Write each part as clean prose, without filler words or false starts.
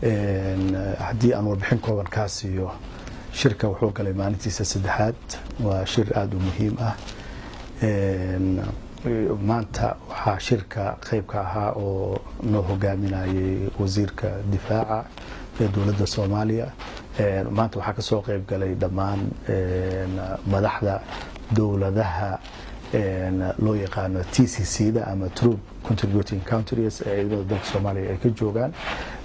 Haddii aan warbixin kooban kaa siiyo, shirka wuxuu galay maalintiisa saddexaad. Waa shir aada u muhiim ah. Maanta waxaa shirka qeybka ahaa oo noo hogaaminayay wasiirka difaaca ee dowladda Soomaaliya. Maanta waxaa kasoo qeyb galay dhammaan madaxda dowladaha loo yaqaano TCC da ama Troop Contributing Countries ee ciidamada dalka Soomaaliya ay ka joogaan,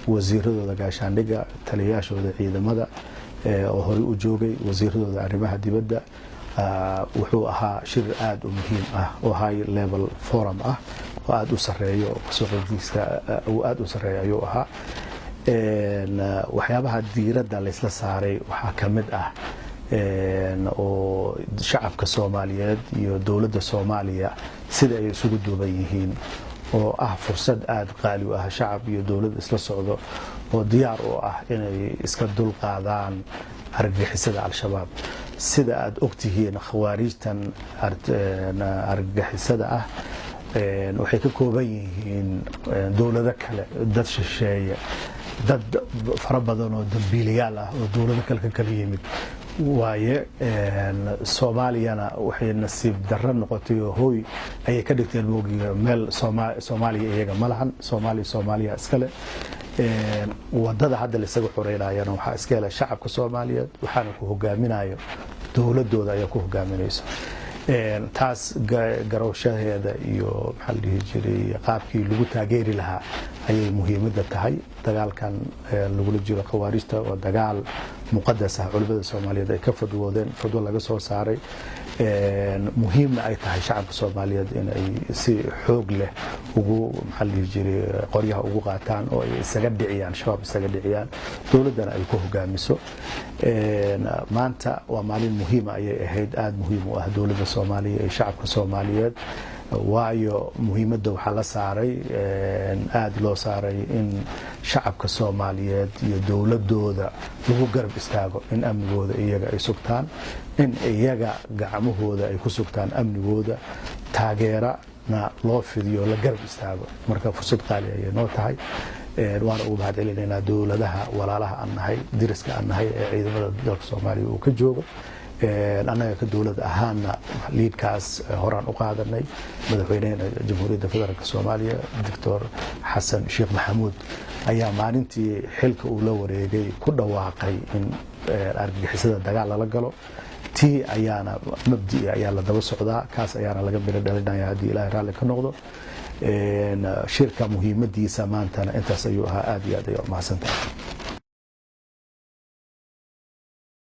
wasiiradooda gaashaandhigga, taliyayaashooda ciidamada oo horey u joogay, wasiiradooda arrimaha dibadda. Wuxuu ahaa shir aada u muhiim ah oo high level forum ah oo aada u sareeyo, oo kasoo qeybgiisa uu aada u sareeyo ayuu ahaa. Waxyaabaha diiradda laysla saaray waxaa ka mid ah oo shacabka Soomaaliyeed iyo dowladda Soomaaliya sida ay isugu duuban yihiin, oo ah fursad aada qaali u ah, shacab iyo dowlad isla socdo oo diyaar u ah inay iska dulqaadaan argagixisada Al-Shabaab. Sida aada ogtihiin, khawaariijtan argagixisada ah waxay ka kooban yihiin dowlado kale, dad shisheeye, dad fara badan oo dambiilayaal ah oo dowlado kale ka kala yimid waaye. Soomaaliyana waxay nasiib darro noqotay oo hooy ayay ka dhigteen moogiga meel Soomaaliya iyaga ma lahan. Soomaaliya, Soomaaliya iskale. Wadada hadda laisaga xoreynayana waxaa iska hela shacabka Soomaaliyeed, waxaana ku hogaaminayo dowladooda ayaa ku hogaaminayso. Taas garowshaheeda iyo, maxaa la dhihi jiray, qaabkii lagu taageeri lahaa ayay muhiimadda tahay. Dagaalkan lagula jiro khawaarijta waa dagaal muqadas ah, culimada Soomaaliyeed ay ka fadwoodeen, fadwo laga soo saaray, muhiimna ay tahay shacabka Soomaaliyeed in ay si xoog leh ugu, maxaa la dhihi jiray, qoryaha ugu qaataan oo ay isaga dhiciyaan Shabaab, isaga dhiciyaan, dowladdana ay ku hogaamiso. Maanta waa maalin muhiima ayay ahayd, aada muhiim u ah dowladda Soomaaliya iyo shacabka Soomaaliyeed, waayo muhiimadda waxaa la saaray, aada loo saaray, in shacabka Soomaaliyeed iyo dowladooda lagu garab istaago in amnigooda iyaga ay sugtaan, in iyaga gacmahooda ay ku sugtaan amnigooda, taageerana loo fidiyo, la garab istaago. Marka fursad qaali ayay noo tahay, waana ugu mahad celinaynaa dowladaha walaalaha aan nahay, diriska aan nahay ee ciidamada dalka Soomaaliya uu ka joogo. Annaga ka dowlad ahaanna liidkaas horaan u qaadanay. Madaxweynaheena Jamhuuriyadda Federaalk Soomaaliya, Doctor Xasan Sheekh Maxamuud, ayaa maalintii xilka uu la wareegay ku dhawaaqay in argagixisada dagaal lala galo. Tii ayaana mabdii ayaa la daba socdaa, kaas ayaana laga miro dhalinaya haddii Ilaahay raalli ka noqdo. Shirka muhiimadiisa maantana intaas ayuu ahaa. Aad iyo aad ayaa umahadsantahay.